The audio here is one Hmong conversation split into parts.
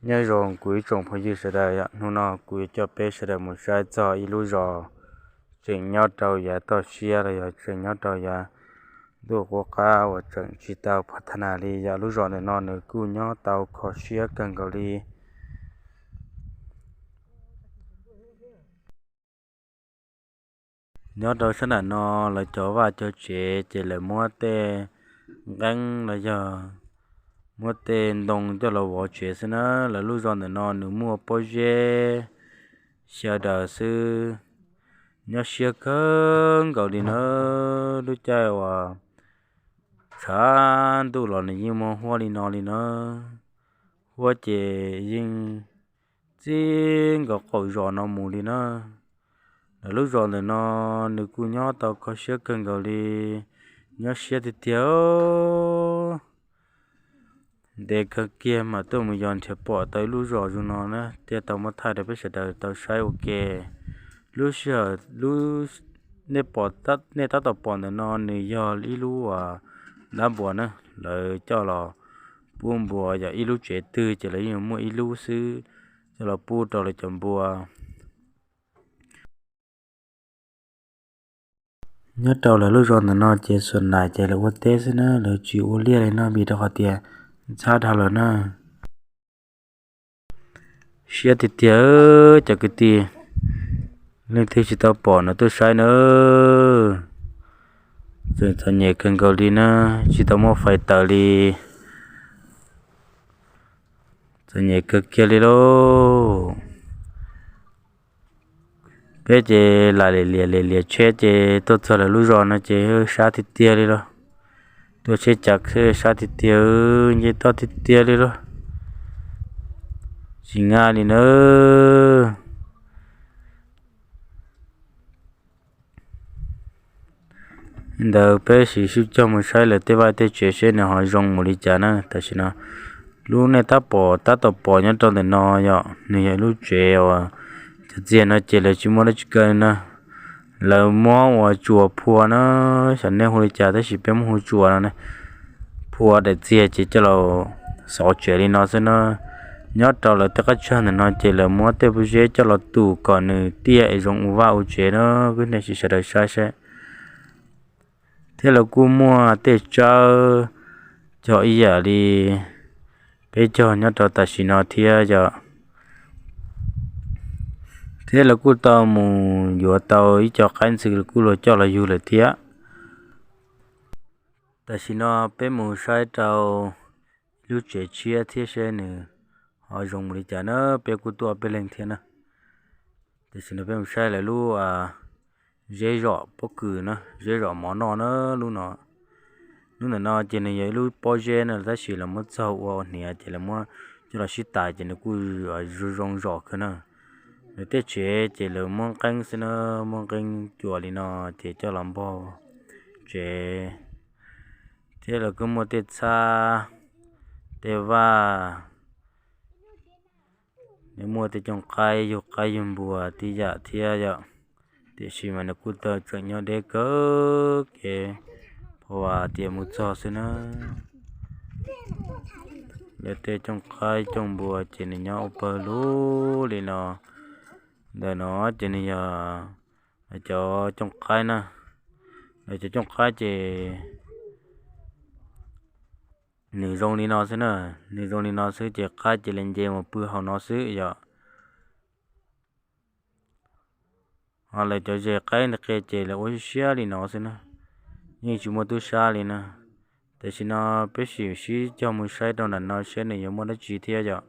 Nyob zoo kuv ib tsoom phooj ywg sawv daws, yog hnub no kuv yuav coj peb sawv daws mus saib txog ib lub zos tseem nyob rau yav toj siab los yog tseem nyob rau yav ntuj qub qab uas tseem tsis tau pha tha nas li. Yog lub zos ntawm no nws kuj nyob tau kho siab kawg nkaus li. Nyob rau sab nram no, lawv cov vaj cov tsev ces lawv muab tej nqeeb los yog muab tej ntoo coj los vov tsev xwb na. Lawv lub zos ntawm no nws muaj pob zeb xyaw daws xwb. Nyob siab kawg nkaus li na, lub caij uas tshav ntuj los nws yeej muaj huab li no li na. Huab ces yeej txij nkaus qaum zos no mus li na. Lawv lub zos ntawm no nws kuj nyob tau kho siab kawg nkaus li, nyob siab tiag tiag. Ntev kawg kiag mas tuaj mus yog nrhiav pom tau ib lub zos zoo no na, thiaj tau muab thaij rau peb sawv daws tau saib ua ke. Lub sij hawm lub, nej pom, nej tab tom pom ntawm no nws yog ib lub uas dab npua na, lawv coj los pub npua, yog ib lub tsev twg ces lawv yeej muaj ib lub xwb coj los pub rau lawv cov npua. Nyob rau lawv lub zos ntawm no ces xuas nais ces lawv ua teb xwb na, lawv tsis ua liaj li no vim rau qhov tias ntxhab dhau lawm na. Siab tiag tiag cov kwv tij, leej twg tsis tau pom no tuaj saib na. Txom nyem kawg nkaus li na, tsis tau muaj fais taws li. Txom nyem kawg kiag li lauj. Peb ces lam liam liam liam tsheb ces tuaj txog lawv lub zos no ces sab tiag tiag li lauj. Tuaj tsheb cav sab tiag tiag, nce toj tiag tiag li lauj. Tsis nqa li nawb. Ntawd peb sim sib cog mus saib lawv tej vaj tej tsev seb nws ho zoo mus li cas na. Tam sim no lub nej tab pom tab tom pom nyob rau ntawm no yog nws yog lub tsev uas cov txiag no ces lawv tsis muaj dab tsi kaw na. Lawv muab ua tsuas phua na, xyov nej hu li cas tab sis peb muab hu tsuas no na. Phua daim txiag ces coj los xov tsev li no xwb na. Nyob rau lawv tej qab tsag ntawm no ces lawv muab tej pob zeb coj los tum kom nws tiaj es zoo ua vaj ua tsev na, nej sim sawv daws saib seb. Thiab lawv kuj muaj tej tsawb cog ib yam li peb cog nyob rau tam sim no thiab yom. Thiab lawv kuj tau mus yuav tau ib co qaib ntxhw kuj luag coj los yug lawm thiab. Tam sim no peb mus saib rau lub tsev tshiab thiab seb nws ho zoo mus li cas na, peb kuj tuaj peb leeg thiab na. Tam sim no peb mus saib lawv lub zeb zom pob kws na, zeb zom mov noj na. Lub no, lub ntawm no ces nws yog ib lub pob zeb na, tab sis lawv muab txaug ua hniav ces lawv muab coj los sib tais ces nws kuj zoo zoo zom kawg na. Lawv tej tsev ces lawv muab nqeeb xwb na, muab nqeeb cua li no ces coj los npog tsev. Thiab lawv kuj muaj tej txhab, tej vaj, nws muaj tej cooj qaib, yug qaib yug npua tib yam thiab yom. Tiam sis mas nws kuj tau tseem nyob deb kawg kev, phau vas tias mus txog xwb na. Lawv tej cooj qaib cooj npua ces nws nyob ua pawg lug li no. Ntawm no ces nws yog cov cooj qaib na. Lawv cov cooj qaib ces nws zoo li no xwb na, nws zoo li no xwb ces qaib ces lawv nce mus pw hauv no xwb yom. Ho lawv cov zes qaib ntawd qe ces lawv ua siab li no xwb na, yeej tsis muaj tub sab li na. Tam sim no peb sim sib cog mus saib rau nram no seb nws yuav muaj dab tsi thiab yom.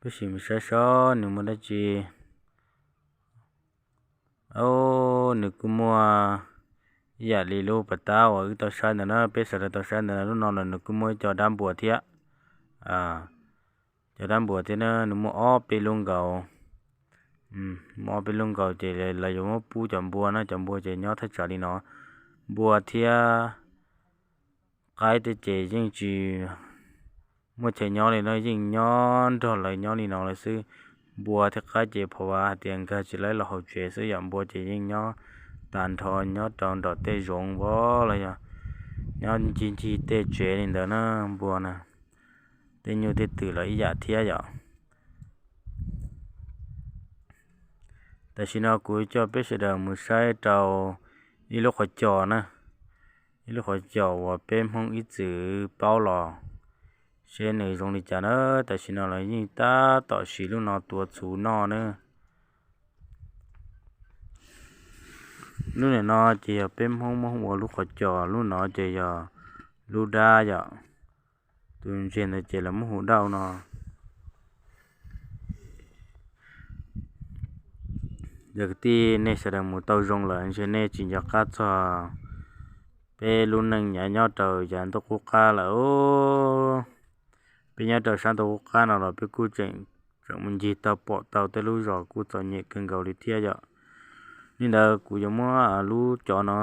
Peb sim mus saib seb nws muaj dab tsi. Au, nws kuj muaj ib yam li lub pas tab uas wb tau saib ntawd na, peb sawv daws tau saib ntawd, lub no los nws kuj muaj ib co dab npua thiab. Cov dab npua thiab na, nws muaj ob peb lub nkaus. Muaj ob peb lub nkaus ces lawv yuav muab pub cov npua na, cov npua ces nyob thaj tsam li no. Npua thiab qaib tej ces yeej tsis muaj chaw nyob li no, yeej nyob nrog lawv nyob li no lawm xwb. Npua thiab qaib ces phau vas hais tias nkag tsis laib los hauv tsev xwb yom, npua ces yeej nyob tag nrho nyob rau nram tej zoov vov los yog Nyob ncig ncig tej tsev li ntawd na, npua na, tej nyuj tej twm los ib yam thiab yom. Tam sim no kuv coj peb sawv daws mus saib rau ib lub qhov cos na, ib lub qhov cos uas peb Hmoob ib txwm paub los, seb nws zoo li cas na. Tam sim no los yeej tab tom siv lub no tua txhuv noj na. Lub nim no ces yog peb Hmoob muab hu ua lub qhov cos, lub no ces yog lub dab yom. Tus ntseg ntawd ces lawv muab hu dauj no. Yog kwv tij nej sawv daws mus tau zoo lawm ntshe nej tsis nco qab txog peb lub neej nyav nyob rau yav ntuj qub qab lawm. Peb nyob rau sab ntuj qub qab no los peb kuj tseem, tseem mus ncig tau pom tau tej lub zos kuj txom nyem kawg nkaus li thiab yom. Li ntawd kuv yuav muab lub cov no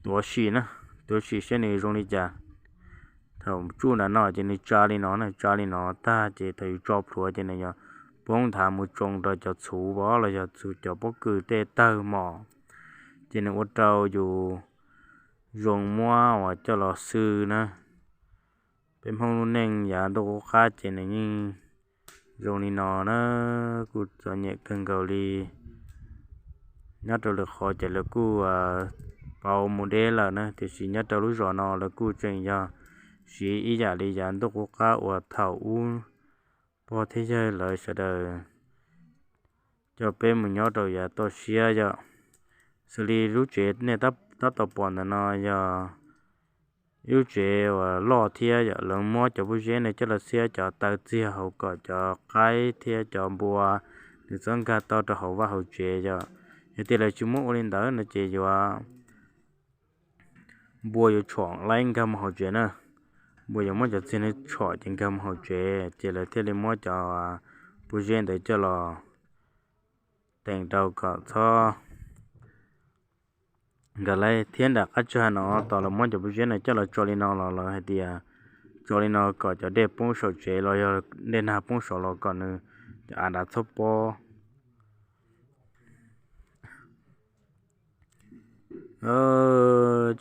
tuav sim na, tuav sim seb nws zoo li cas. Thaum tsuj nram no ces nws tsa li no na, tsa li no tag ces thaum yus tso plhuav ces nws yog poob nthav mus tsoo rau cov txhuv vov los yog txhuv cov pob kws tej tawg mos, ces nws ua rau yus zoo muab uas coj los xwb na. Peb Hmoob lub neej yav ntuj qub qab ces nws yeej zoo li no na, kuj txom nyem kawg nkaus li. Nyob rau lwm qhov ces lawv kuj pauv mus deb lawm na, tiam sis nyob rau lub zos no lawv kuj tseem yog siv ib yam li yav ntuj qub qab uas thaum ub pog thiab yawg lawv sawv daws coj peb mus nyob rau yav toj siab yom. Xws li lub tsev nej tab tom pom ntawm no yog ib lub tsev uas loj thiab yom, lawv muab cov pob zeb no coj los xiab cov taw txiag hauv kom cov qaib thiab cov npua nws txhob nkag tau rau hauv vaj hauv tsev yom. Yog tias lawv tsis muab ua li ntawd no ces yuav, npua yuav tshom laib nkag mus hauv tsev na. Npua yuav muab cov txiag no tshom ces nkag mus hauv tsev, ces lawv thiaj li muab cov pob zeb ntawd coj los teem rau kom txhob nkag laib thiab. Nram qab tsag no tos lawv muab cov pob zeb no coj los tso li no los lawv hais tias tso li no kom cov dej poob saum tsev los yog dej nag poob saud los kom nws cov av nrad txhob pob.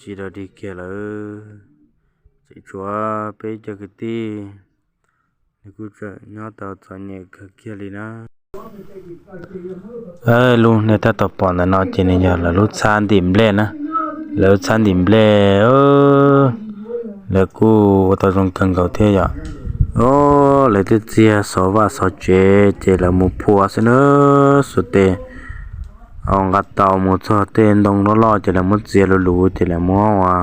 Tsis rau dig kiag lawm, tseem tshuav peb cov kwv tij, nws kuj tseem nyob tau txom nyem kawg kiag li na. Lub nej tab tom pom ntawm no ces nws yog lawv lub txhab ntim nplej na, lawv lub txhab ntim nplej, lawv kuj ua tau zoo kawg nkaus thiab yom. Lawv tej txiag xov vaj xov tsev ces lawv mus phua xwb na, xuas tes nqa tau mus txog tej ntoo loj loj ces lawv muab txiav luv luv ces lawv muab ua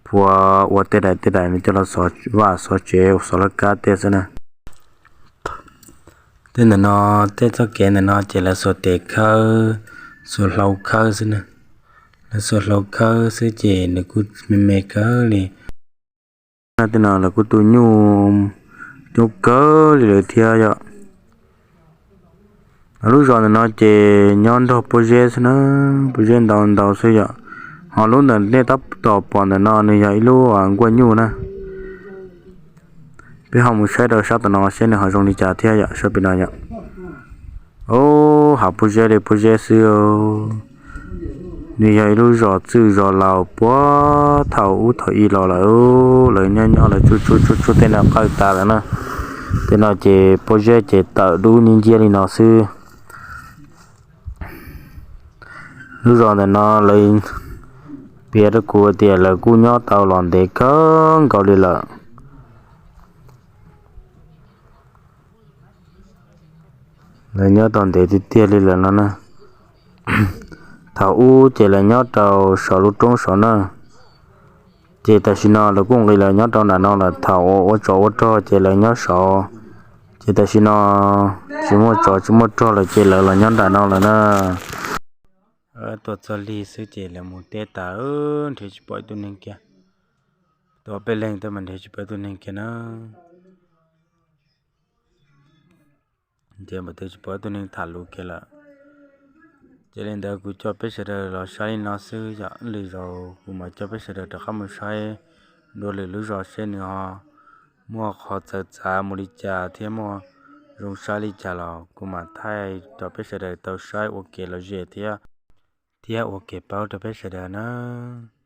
phua ua tej daim tej daim coj los xov vaj xov tsev xov laj kab tej xwb na. Tej ntawm no, tej txoj kev ntawm no ces lawv xuas tes khawb, xuas hlau khawb xwb na. Lawv xuas hlau khawb xwb ces nws kuj me me kawg li. Tej no lawv kuj tu nyuj coob kawg li lawm thiab yom. Lub zos ntawm no ces nyob nrog pob zeb xwb na, pob zeb ntau ntau xwb yom. Ho lub ntawm nej tab tom pom ntawm no nws yog ib lub nkuaj nyuj na. Peb ho mus saib rau sab tom no seb nws ho zoo li cas thiab yom, sab pem no yom. Hav pob zeb li pob zeb xwb. Nws yog ib lub zos txwj zos laus puag thaum ub thaum i los lawm, lawv nyob nyob lawv tsuj tsuj tsuj tsuj tej no qawj tas lawm na. Tej no ces pob zeb ces tawm dub nciab nciab li no xwb. Lub zos ntawm no lawv piav rau kuv tias lawv kuj nyob tau los ntev kawg nkaus li lawm. Lawv nyob tau ntev tiag tiag li lawm no na. Thaum ub ces lawv nyob rau saum lub roob saud na. Ces tam sim no lawv kuj nqis los nyob rau nram no lawm, thaum ua tsov ua rog ces lawv nyob saud. Ces tam sim no tsis muaj tsov tsis muaj rog lawm ces lawv los nyob nram no lawm na. Tuaj txog lig xwb ces lawv mus teb tas, nrhiav tsis pom ib tug neeg kiag. Tuaj peb leeg tuaj mas nrhiav tsis pom ib tug neeg kiag na. Nrhiav npaum twg tsis pom ib tug neeg tham lus kiag lawm. Ces li ntawd kuv coj peb sawv daws los saib li no xwb yom, lwm zaus kuv mam coj peb sawv daws rov qab mus saib dua lwm lub zos seb nws ho muaj qhov txawv txav mus li cas thiab muaj zoo saib li cas los kuv mam thaij rau peb sawv daws tau saib ua kev lom zem thiab, thiab ua kev paub rau peb sawv daws nawb.